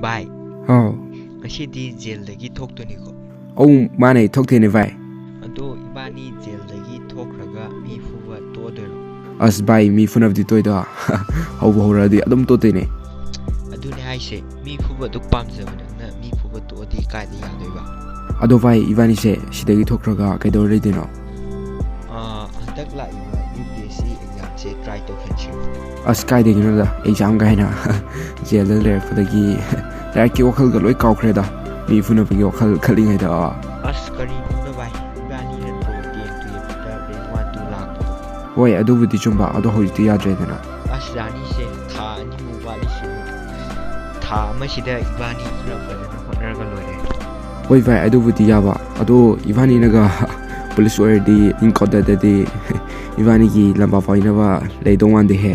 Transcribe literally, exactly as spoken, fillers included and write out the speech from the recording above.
ꯚꯥꯏ, ꯍꯥꯎ꯫ ꯉꯁꯤꯗꯤ ꯖꯦꯜꯗꯒꯤ ꯊꯣꯛꯇꯣꯏꯅꯤꯀꯣ? ꯑꯧ, ꯃꯥꯅꯦ, ꯊꯣꯛꯇꯣꯏꯅꯦ ꯚꯥꯏ꯫ ꯑꯗꯣ ꯏꯕꯥꯅꯤ ꯖꯦꯜꯗꯒꯤ ꯊꯣꯛꯈ꯭ꯔꯒ ꯃꯤ ꯐꯨꯕ ꯇꯣꯛꯑꯗꯣꯏꯔꯣ? ꯑꯁ ꯚꯥꯏ, ꯃꯤ ꯐꯨꯅꯕꯗꯤ ꯇꯣꯏꯗ꯫ ꯍꯧꯕ ꯍꯧꯔꯛꯑꯗꯤ ꯑꯗꯨꯝ ꯇꯣꯛꯇꯣꯏꯅꯦ꯫ ꯑꯗꯨꯅꯦ ꯍꯥꯏꯁꯦ, ꯃꯤ ꯐꯨꯕ ꯑꯗꯨꯛ ꯄꯥꯝꯖꯕ ꯅꯪꯅ ꯃꯤ ꯐꯨꯕ ꯇꯣꯛꯑꯗꯤ ꯀꯥꯏꯗ ꯌꯥꯗꯣꯏꯕ? ꯑꯗꯣ ꯚꯥꯏ, ꯏꯕꯥꯅꯤꯁꯦ ꯁꯤꯗꯒꯤ ꯊꯣꯛꯈ꯭ꯔꯒ ꯀꯩꯗꯧꯔ ꯂꯩꯗꯣꯏꯅꯣ? ꯑꯥ, ꯍꯟꯗꯛ ꯂꯥꯛꯏꯕ ꯌꯨ ꯄꯤ ꯑꯦꯁ ꯁꯤ ꯑꯦꯛꯖꯥꯝꯁꯦ ꯇ꯭ꯔꯥꯏ ꯇꯧꯁꯟꯁꯤꯔꯣ? ꯑꯁ, ꯀꯥꯏꯗꯒꯤꯅꯣꯗ, ꯑꯦꯛꯖꯥꯝ ꯀꯥꯏꯅ꯫ ꯖꯦꯜꯗ ꯂꯩꯔꯛꯄꯗꯒꯤ ꯂꯥꯏꯔꯤꯛꯀꯤ ꯋꯥꯈꯜꯒ ꯂꯣꯏ ꯀꯥꯎꯈ꯭ꯔꯦꯗ, ꯃꯤ ꯐꯨꯅꯕꯒꯤ ꯋꯥꯈꯜ ꯈꯜꯂꯤꯉꯩꯗ꯫ ꯑꯁ, ꯀꯔꯤꯅꯣꯗ ꯚꯥꯏ, ꯏꯕꯥꯅꯤ ꯅꯠꯇ꯭ꯔꯣ ten twelfth rank one two ꯂꯥꯛꯄꯗꯣ? ꯍꯣꯏ, ꯑꯗꯨꯕꯨꯗꯤ ꯆꯨꯝꯕ, ꯑꯗꯣ ꯍꯧꯖꯤꯛꯇꯤ ꯌꯥꯗ꯭ꯔꯦꯗꯅ꯫ ꯑꯁ, ꯖꯔꯅꯤꯁꯦ ꯊꯥ ꯑꯅꯤꯃꯨꯛ ꯋꯥꯠꯂꯤꯁꯤꯕꯨ, ꯊꯥ ꯑꯃꯁꯤꯗ ꯏꯕꯥꯅꯤ ꯈꯔ ꯐꯖꯅ ꯍꯣꯠꯅꯔꯒ ꯂꯣꯏꯔꯦ꯫ ꯍꯣꯏ ꯚꯥꯏ, ꯑꯗꯨꯕꯨꯗꯤ ꯌꯥꯕ, ꯑꯗꯣ ꯏꯕꯥꯅꯤꯅꯒ ꯄꯨꯂꯤꯁ ꯑꯣꯏꯔꯗꯤ, ꯏꯟꯀꯥꯎꯟꯇꯔꯗꯗꯤ ꯏꯕꯥꯅꯤꯒꯤ ꯂꯝꯕꯥ ꯄꯥꯏꯅꯕ ꯂꯩꯗꯧ ꯃꯥꯟꯗꯦꯍꯦ꯫